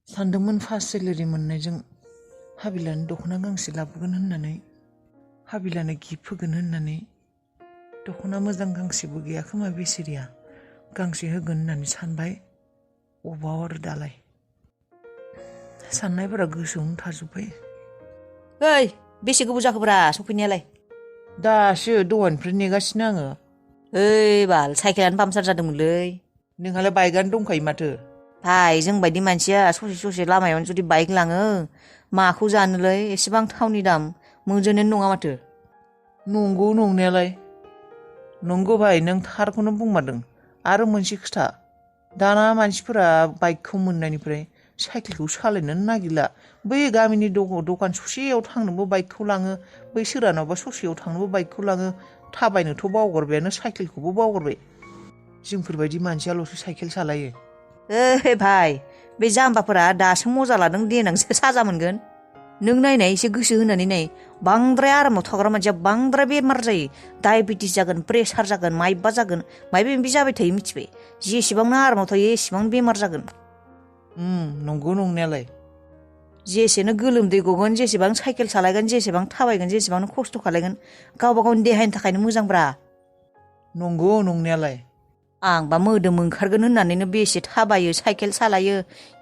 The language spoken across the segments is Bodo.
सानदोंमोन फार्स्ट सेलेरि मोननायजों हाबिलानो दख'ना गांसे लाबोगोन होननानै, हाबिलानो गिफ्ट होगोन होननानै। दख'ना मोजां गांसेबो गैया खोमा बेसेरिया, गांसे होगोन होननानै सानबाय। अबाव आरो दालाय साननायफोरा गोसोआवनो थाजोब्बाय। ओइ बेसे गोबाव जाखोब्रा सफैनायालाय? दासो दहायनिफ्राय नेगासिनो आङो। ओइ बाल साइकेलानो पामसार जादोंमोनलै। नोंहालाय बाइकआनो दंखायो माथो। भाइ जों बायदि मानसिया ससे ससे लामायावनो जुदि बाइक लाङो माखौ जानोलै, एसेबां थावनि दाम मोनजोबनाय नङा माथो। नंगौ नंनायालाय नंगौ भाइ, नों थारखौनो बुंमारदों। आरो मोनसे खोथा, दाना मानसिफोरा बाइकखौ मोननायनिफ्राय साइकेलखौ सालायनोनो नागिरला। बै गामिनि दखान ससेयाव थांनोबो बाइकखौ लाङो, बै सोरहानावबा ससेयाव थांनोबो बाइकखौ लाङो। थाबायनोथ' बावगारबायानो, साइकेलखौबो बावगारबाय। जोंफोरबायदि मानसियाल'सो साइकेल सालायो। ओइ भाइ, बे जाम्बाफोरा दासो मजा लादों, देनांसो साजा मोनगोन। नों नायनाय एसे गोसो होनानै नाय, बांद्राय आरामाव थाग्रा मानसिया बांद्राय बेमार जायो। डायबेटिस जागोन, प्रेसार जागोन, मायबा जागोन, मायबा मायबि जाबाय थायो मिथिबाय। जेसेबांनो आरामाव थायो एसेबां बेमार जागोन। नंगौ नंनायालाय। जेसेनो गोलोमदै गगोन, जेसेबां साइकेल सालायगोन, जेसेबां थाबायगोन, जेसेबां खस्थ' खालायगोन, गावबा गावनि देहानि थाखायनो मोजांब्रा। नंगौ नंनायालाय। आंबा मोदोम ओंखारगोन होननानैनो बेसे थाबायो, साइकेल सालायो,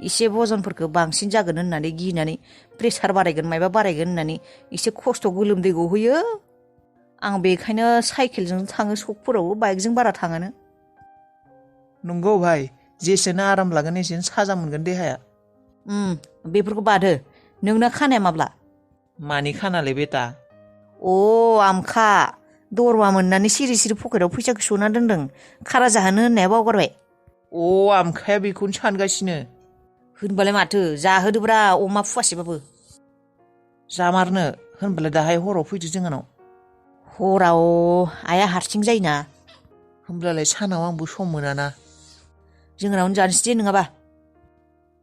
एसे बजनफोरखौ बांसिन जागोन होननानै गिनानै, प्रेसार बारायगोन मायबा बारायगोन होननानै एसे खस्थ' गोलोमदै गहोयो। आं बेखायनो साइकेलजों थाङो सकफोरावबो, बाइकजों बारा थाङानो। नंगौ भाइ, जेसेनो आराम लागोन एसेनो साजा मोनगोन देहाया। बेफोरखौ बादो, नोंना खानाया माब्ला? मानि खानालै बेटा? आमखा दरमा मोननानै सिरि सिरि पकेटाव फैसाखौ सोना दोनदों, खारा जाहोनो होननाया बावगारबाय। आमखाया बेखौनो सानगासिनो। होनबालाय माथो, जाहोदोब्रा अमा फुवासेबाबो। जामारनो होनबालाय दाहाय हराव फैदो जोंहानाव। हराव आइया हारसिं जायोना। होमब्लालाय सानाव आंबो सम मोनाना। जोंनावनो जानोसै दे नङाबा।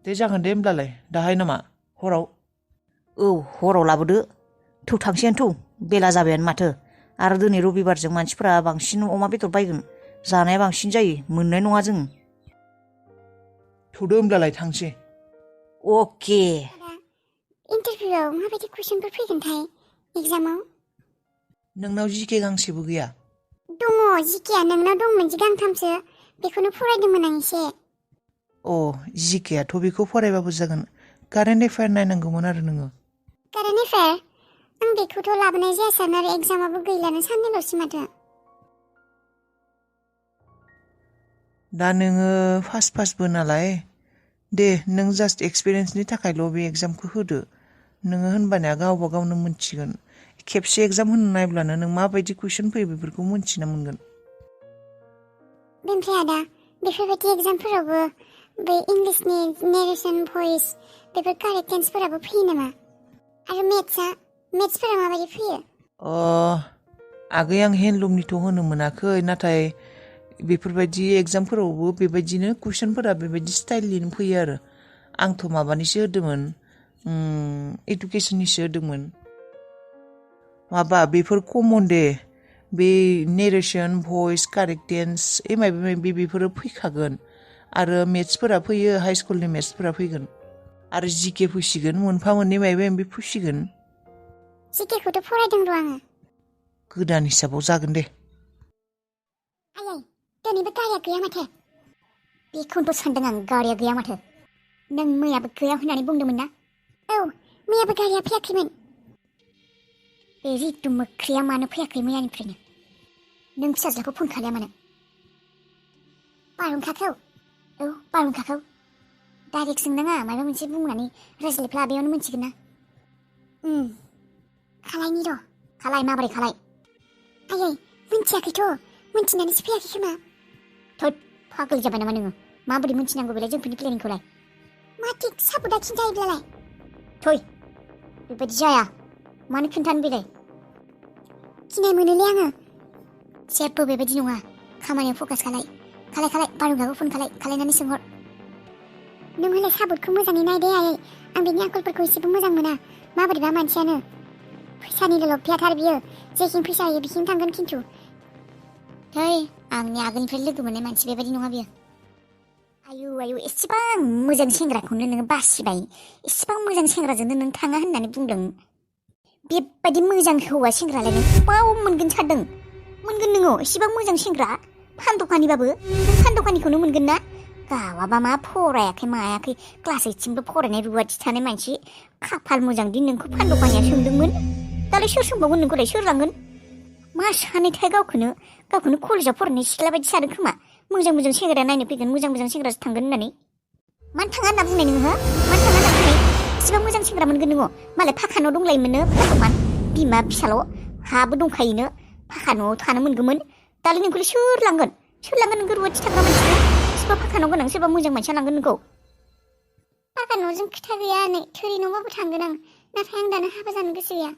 दे जागोन दे होमब्लालाय, दाहाय नामा हराव? हराव लाबोदो। थौ थांसैयानोथ', बेला जाबायानो माथो। आरो दिनै रबिबारजों मानसिफोरा बांसिन अमा बेदर बायगोन, जानाया बांसिन जायो, मोननाय नङा जों। थौदो होमब्लालाय थांसै। अके। इन्टारभिउआव माबायदि कुइसनफोर फैगोनथाय एग्जामाव? नोंनाव जिके गांसेबो गैया? दङ जिकेआ, नोंनाव दंमोन जि गांथामसो, बेखौनो फरायदोंमोन आं एसे। जिकेआथ' बेखौ फरायबाबो जागोन। कारेन्ट एफेयार नायनांगौमोन आरो नोङो। Current affair? आं बेखौथ' लाबोनाय जायासै, आरो एग्जामाबो गैलानो, साननैल'सै माथो। दा नोङो फार्स्टबो नालाय, दे नों जास्ट एक्सपिरियेन्सनि थाखायल' बे एग्जामखौ होदो। नोङो होनबानिया गावबा गावनो मोनथिगोन। खेबसे एग्जाम होनो नायब्लानो नों माबायदि कुइसन फैयो बेफोरखौ मोनथिना मोनगोन। बेनिफ्राय आदा, बेफोरबायदि एग्जामफोरावबो बै इंलिसनि नेरेसन भइस, बेफोर कारेक्ट टेन्सफोराबो फैयो नामा? आरो मेथ्सफोरा माबायदि फैयो? आगै आं हेन्डलुमनिथ' होनो मोनाखै, नाथाय बेफोरबायदि एग्जामफोरावबो बेबायदिनो कुइसनफोरा बेबायदि स्टाइलनिनो फैयो आरो। आंथ' माबानिसो होदोंमोन, इडुकेसननिसो होदोंमोन। बेफोर कमन दे, बे नेरेसन भइस, कारेक्ट टेन्स, माबा माबि बेफोरो फैखागोन। आरो मेथ्सफोरा फैयो, हाइ स्कुलनि मेथ्सफोरा फैगोन। आरो जिके फैसिगोन, मोनफा मोननै माबा माबि फैसिगोन। जिकेखौथ' फरायदों र' आङो। गोदान हिसाबाव जागोन दे। आयै, दिनैबो गारिया गैया माथो। बेखौनोथ' सानदों आं, गारिया गैया माथो। नों मैयाबो गैया होननानै बुंदोंमोन ना? मैयाबो गारिया फैयाखैमोन। बे रितु मोख्रिया मानो फैयाखै मैयानिफ्रायनो? नों फिसाज्लाखौ फन खालाया मानो? बारहुंखाखौ? बारहुंखाखौ डाइरेक्ट सोंनाङा, माबा मोनसे बुंनानै रायज्लायफ्ला, बेयावनो मोनथिगोन ना। खालायनि र'। खालाय, माबोरै खालाय? आयै, मोनथियाखैथ', मोनथिनानैसो फैयाखै खोमा। थोद, पागल जाबाय नामा नोङो? माबोरै मोनथिनांगौ बेलाय जोंफोरनि प्लेनिंखौलाय? मा थिक साबुदा खिन्थायोब्लालाय? थै, बेबायदि जाया। मानो खिन्थानो बेलाय? गिनाय मोनोलै आङो। जेबो बेबायदि नङा, खामानियाव फकास खालाय। खालाय, बारहुंखाखौ फन खालायनानै सोंहर। नों हले साबुदखौ मोजाङै नायदे आयै, आं बेनि आखलफोरखौ एसेबो मोजां मोना। माबोरैबा मानसियानो। फैसानिल' ल'भियाथार बियो, जेखिं फैसा होयो बिखिं थांगोन खिन्थु। आंनि आगोलनिफ्राय लोगो मोननाय मानसि बेबायदि नङा बियो। आयु एसेबां मोजां सेंग्राखौनो नोङो बासिबाय एसेबां मोजां सेंग्राजोंनो नों थाङा होननानै बुंदों बेबायदि मोजां हौवा सेंग्रालाय नों बाव मोनगोन सानदों मोनगोन नोङो एसेबां मोजां सेंग्रा फानदखानिबाबो नों फानदखानिखौनो मोनगोन ना गावाबा मा फरायाखै मायाखै क्लास 8सिमबो फरायनाय रुवाथि थानाय मानसि खाफाल मोजांदि नोंखौ फानदखानिया सोंदोंमोन दालाय सोर सोंबावगोन नोंखौलाय सोर लांगोन मा सानैथाय गावखौनो कलेजाव फरायनाय सिख्ला बायदि सानो खोमा मोजां सेंग्रा नायनो फैगोन मोजां सेंग्रासो थांगोन होननानै मानो थाङा होनना बुंनाय नोङो मानो थाङा होनना बुंनाय एसेबां मोजां सेंग्रा मोनगोन नोङो मालाय फाखा न' दंलायोमोननो फानदखान बिमा फिसाल' हाबो दंखायोनो फाखा न'आव थानो मोनगौमोन दालाय नोंखौलाय सोर लांगोन नोंखौ रुवाथि थाग्रा मानसिखौ सोरबा फाखा न' गोनां सोरबा मोजां मानसिया लांगोन नोंखौ फाखा न'जों खोथा गैया नै थोरि न'बाबो थांगोन आं नाथाय आं दानो हाबा जानो गोसो गैया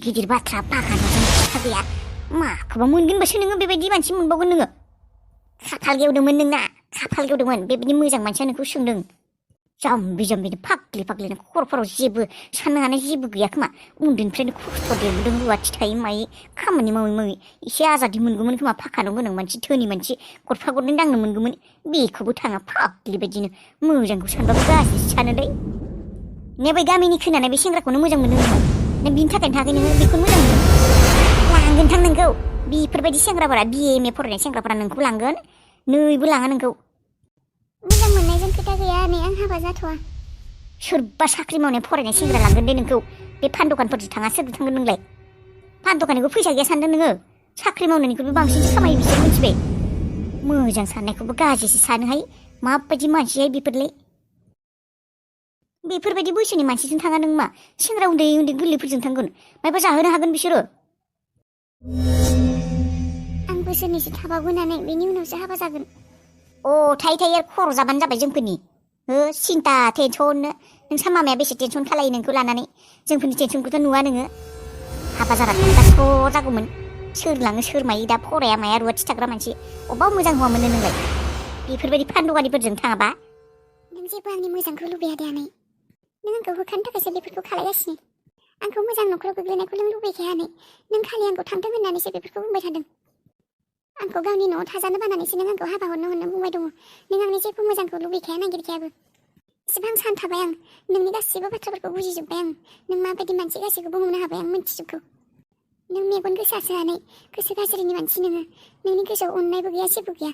गिदिर बाथ्रा फाखा न'जों खोथा गैया माखौबा मोनगोनबासो नोङो बेबायदि मानसि मोनबावगोन नोङो खाफाल गेवदोंमोन नोंना खाफाल गेवदोंमोन बेबायदि मोजां मानसिया नोंखौ सोंदों जाम्बिनो फाग्लिनो खर'फोराव जेबो साननो हानाय जेबो गैया खोमा उन्दैनिफ्रायनो खस्थ' देरबोदों रुवाथि थायै मायै खामानि मावै एसे आजादि मोनगौमोन खोमा फाखा न' गोनां मानसि धोनि मानसि गरफा गरनै दांनो मोनगौमोन बेखौबो थाङा फाग्लि बायदिनो मोजांखौ सानबाबो गाज्रिसो सानोलै ने बै गामिनि खोनानाय बे सेंग्राखौनो मोजां मोनो नोङो नों बिनि थाखायनो थाङाखै नोङो बेखौनो मोजां मोनो लांगोन थां नोंखौ बेफोरबायदि सेंग्राफोरा BA MA फरायनाय सेंग्राफोरा नोंखौ लांगोन नैबो लाङा नोंखौ मोजां मोननायजों खोथा गैया नै आं हाबा जाथ'वा सोरबा साख्रि मावनाय फरायनाय सेंग्रा लांगोन दे नोंखौ बे फान दखानफोरजों थाङा सोरजों थांगोन नोंलाय फान दखानिखौ फैसा गैया सानदों नोङो साख्रि मावनायनिख्रुइबो बांसिनसो खामायो बिसोर मिथिबाय मोजां साननायखौबो गाज्रिसो सानोहाय माबायदि मानसिहाय बेफोरबायदि बैसोनि मानसिजों थाङा नों मा सेंग्रा उन्दै गोरलैफोरजों थांगोन मायबा जाहोनो हागोन बिसोरो आं बोसोरनैसो थाबावगोनानै बेनि उनावसो हाबा जागोन थायो खर' जाबानो जाबाय जोंफोरनि सिन्था टेनसननो नोंसा मामाया बेसे टेनसन खालायो नोंखौ लानानै जोंफोरनि टेनसनखौथ' नुवा नोङो हाबा जाना थांबा स्र' जागौमोन सोर लाङो सोर मायो दा फराया माया रुवाथि थाग्रा मानसि अबाव मोजां हौवा मोनो नोंलाय बेफोरबायदि फानदगानिफोरजों थाङाबा नों जेबो आंनि मोजांखौ लुबैया दे आनै नों आंखौ होखारनो थाखायसो बेफोरखौ खालायगासिनो आंखौ मोजां न'खराव गोग्लैनायखौ नों लुबैखाया आनै नों खालि आंखौ थांथों होननानैसो बेफोरखौ बुंबाय थादों आंखौ गावनि न'आव थाजानो बानानैसो नों आंखौ हाबा हरनो बुंबाय दङ नों आंनि जेबो मोजांखौ लुबैखाया नागिरखायाबो एसेबां सानथाबाय आं नोंनि गासैबो बाथ्राफोरखौ बुजिजोब्बाय आं नों माबायदि मानसि गासैखौबो हमनो हाबाय आं मिथिजोबगौ नों मेगन गोसासो आनै गोसो गाज्रिनि मानसि नोङो नोंनि गोसोआव अननायबो गैया जेबो गैया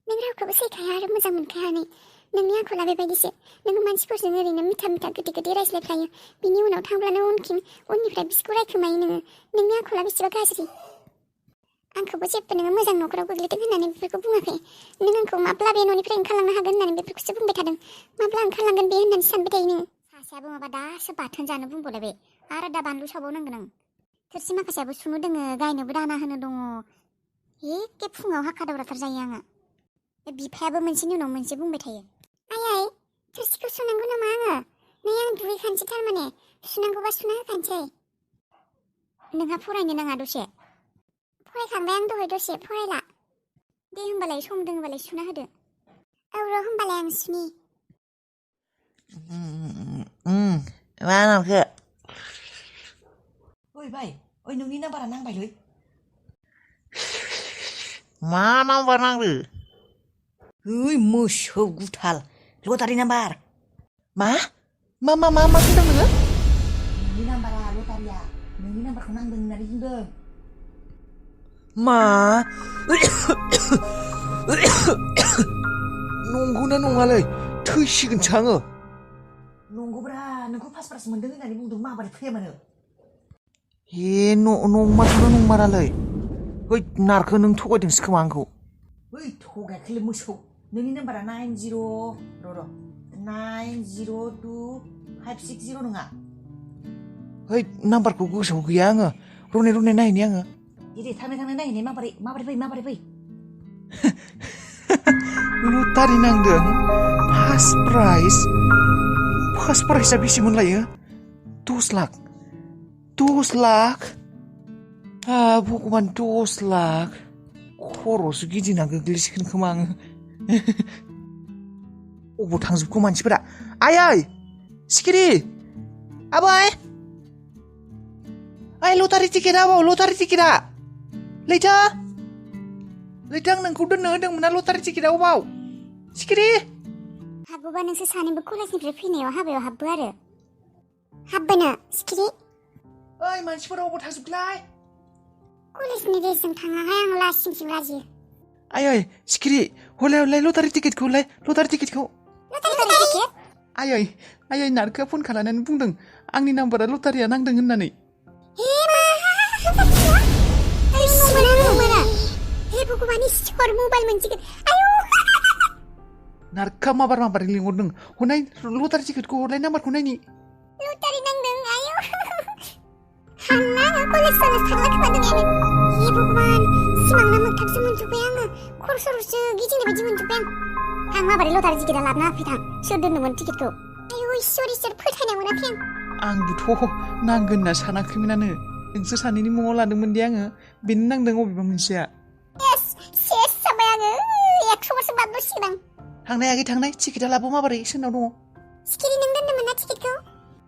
नों रावखौबो सैखाया आरो मोजां मोनखाया आनै नोंनि आखला बेबायदिसो नों मानसिफोरजों ओरैनो मिथा गोदै रायज्लायफ्लायो बिनि उनाव थांब्लानो उननिफ्राय बिसोरखौ रायखोमायो नोंनि आखला बेसेबा गाज्रि आंखौबो जेबो नोङो मोजां न'खराव गोग्लैदों होननानै बेफोरखौ बुङाखै नों आंखौ माब्ला बे न'निफ्राय ओंखारलांनो हागोन होननानै बेफोरखौसो बुंबाय थादों माब्ला ओंखारलांगोन बे होननानै सानबाय थायो नोङो सासेयाबो माबा दासो बाथोन जानो बुंबावलायबाय आरो दा बानलु सावबावनांगोन आं थोरसि माखासेयाबो सुनो दोङो गायनोबो दाना होनो दङ एखे फुङाव हाखा दावराथार जायो आङो बिफायाबो मोनसेनि उनाव मोनसे बुंबाय थायो आइ थोरसिखौ सुनांगौ नामा आङो नै आं दुगैखानोसै थारमाने सुनांगौबा सुना होखानोसै नोंहा फरायनो नाङा दसे फरायखांबाय आं दहाय दसे फरायला दे होमबालाय सम दोङोबालाय सुना होदो र' होमबालाय आं सुनि मा नामखो ओइ भाइ ओइ नोंनि नाम्बारा नांबायलै मा नाम्बार नांदो ओइ मोसौ गुथाल लटारि नाम्बार मा होनदों नोङो नोंनि नाम्बारा लटारिया नोंनि नाम्बारखौ नांदों होननानै बुंदों मा नंगौना नङालै थैसिगोनसो आङो नंगौब्रा नोंखौ फास प्राइज मोनदों होननानै बुंदों माबोरै फेमानो नंमारगौना नंमारालै ओइ नारखो नों थगायदोंसो खोमा आंखौ ओइ थगायाखैलै मोसौ नोंनि नाम्बारा 90902560 नङा ओइ नाम्बारखौ गोसोआव गैया आङो रने नायनि आङो दे थांनो नायहैनाय माबोरै फै लटारि नांदों फार्स्ट प्राइजआ बेसेमोन लायो 10 लाख भगबान 10 लाख खर'सो गिदिंना गोग्लैसिगोन खोमा आङो अबाव थांजोबखो मानसिफोरा आयै सिखिरि आबै ओइ लटारि टिकेटआ लैथो आं नोंखौ दोननो होदोंमोन ना लटारि टिकेटआ अबाव सिखिरि हाबोबा नोंसोर सानैबो कलेजनिफ्राय फैनायाव हाबायाव हाबबो आरो हाबबोनो सिखिरि ओइ मानसिफोरा अबाव थाजोबखोलाय कलेजनि ड्रेसजों थाङाहाय आं लासिंसिं लाजियो आयै सिखिरि हलाय लटारि टिकेटखौलाय लटारि टिकेटखौ आयै नारखोआ फन खालामनानै बुंदों आंनि नाम्बारा लटारिया नांदों होननानै हे भगवान इसोर मबाइल मोनसिगोन आयु नारखा माबार लिंहरदों हनाय लटारि टिकेटखौ हरलाय नाम्बारखौ नायनि लटारि नांदों आयु हानना आङो कलेज थांला खोमादों आङो हे भगवान सिमांना मोगथांसो मोनजोब्बाय आङो खर सरसो गिदिंनाय बायदि मोनजोब्बाय आं माबोरै लटारि टिकेटा लाबोना होफैथां सोर दोनदोंमोन टिकेटखौ आयु इसोर फोथायनो मोनाखै आंबोथ' नांगोन होनना सानाखैमोनानो नोंसोर सानैनि मुङाव लादोंमोन दे आङो बेनो नांदों अबेबा मोनसेया सेस जाबाय आङो 100 बारसो बारद'सिगोन आं थांनाय टिकेटा लाबो माबोरै सोरनाव दङ सिखिरि नों दोनदोंमोन ना टिकेटखौ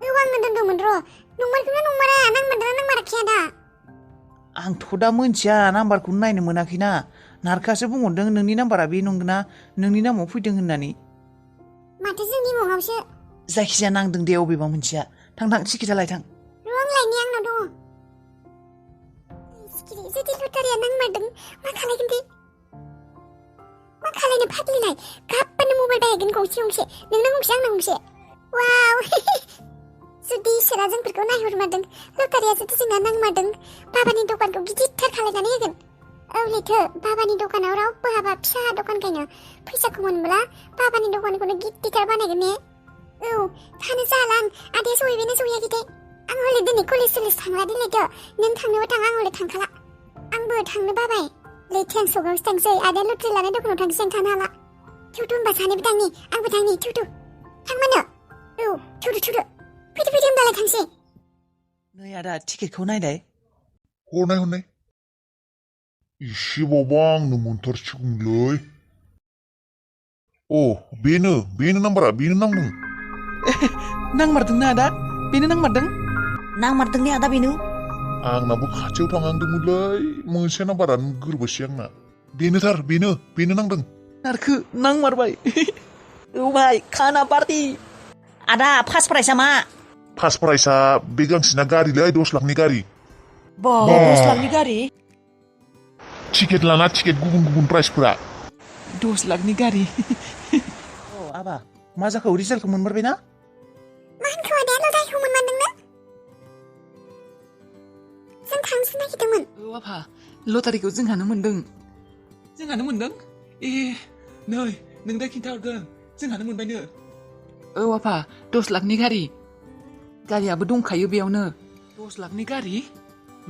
औ आंनो दोनदोंमोन र' नंमारगौना नंमारा नांमारदोंना नांमाराखै आदा आंथ' दा मोनथिया नाम्बारखौनो नायनो मोनाखैना नारखासो बुंहरदों नोंनि नाम्बारा बे नंगौना नोंनि नामाव फैदों होननानै माथो जोंनि मुङावसो जायखिजाया नांदों दे अबेबा मोनसेया थां टिकेटा लायथां र' आं लायनि आंनाव दङ सिखिरि जुदि लटारिया नांमारदों मा खालायगोन दे मा खालायनो फाग्लिलाय गाबबानो मबाइल बायगोन गंसे नोंनो गंसे आंनो गंसे वाव जुदि इसोरा जोंफोरखौ नायहरमारदों लटारिया जुदि जोंना नांमारदों बाबानि दखानखौ गिदिरथार खालायनानै होगोन औ लेथो बाबानि दखानाव रावबो हाबा फिसा दखानखायनो फैसाखौ मोनब्ला बाबानि दखानखौनो गिदिरथार बानायगोन ने औ थानो जाला आं आदाया सहैबायना सहैयाखैथाय आं हले दिनै कलेज थांला दे लेथो नों थांनोबा थां आं हले थांखाला आंबो थांनो बाबाय लेथो आं सगावसो थांसै आदाया लटारि लानाय दखानाव थांसै आं थानो हाला थुथु होनबा सानैबो थांनि आंबो थांनि थुथु थांमानो औ थुथु फैदो होनबालाय थांसै नै आदा टिकेटखौ नायलाय हरनाय इसेबावबा आंनो मोनथारसिगौलै बेनो नाम्बारा बेनो नांदों नांमारदोंना आदा बेनो नांमारदों नांमारदों ने आदा बेनो आंनाबो खाथियाव थांहांदोंमोनलै मोनसे नाम्बारानो गोरबोसै आंना बेनो नांदों नारखो नांमारबाय औ भाई खाना पार्टी आदा फार्स्ट प्राइजआ मा फार्स्ट प्राइजआ बे गांसेना गारिलै 10 लाखनि गारि 10 लाखनि गारि टिकेट लाना टिकेट गुबुन प्राइजफोरा 10 लाखनि गारि आबा मा जाखो रिजाल्टखौ मोनमारबाय ना मा होनखो आदाया लटारिखौ मोनमारदोंना जों थांसो नागिरदोंमोन औ आफा लटारिखौ जोंहानो मोनदों नै नों दा खिन्थाहरदों जोंहानो मोनबायनो औ आफा 10 लाखनि गारियाबो दंखायो बेयावनो 10 लाखनि गारि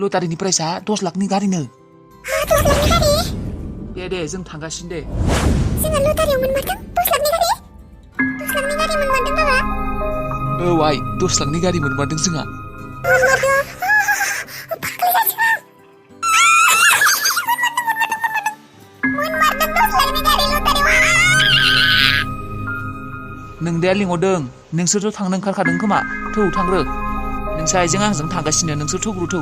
लटारिनि प्राइसआ 10 लाखनि गारिनो 10 लाखनि गारि दे जों थांगासिनो दे जोंहा लटारियाव मोनमारदों 10 लाखनि गारि मोनमारदों बाबा औ आइ 10 लाखनि गारि मोनमारदों जोंहा नोंदाया लिंहरदों नोंसोरथ' थांनो ओंखारखादों खोमा थौ थांग्रो नोंसोर आइजों आंजों थांगासिनो नोंसोर थौग्रो थौ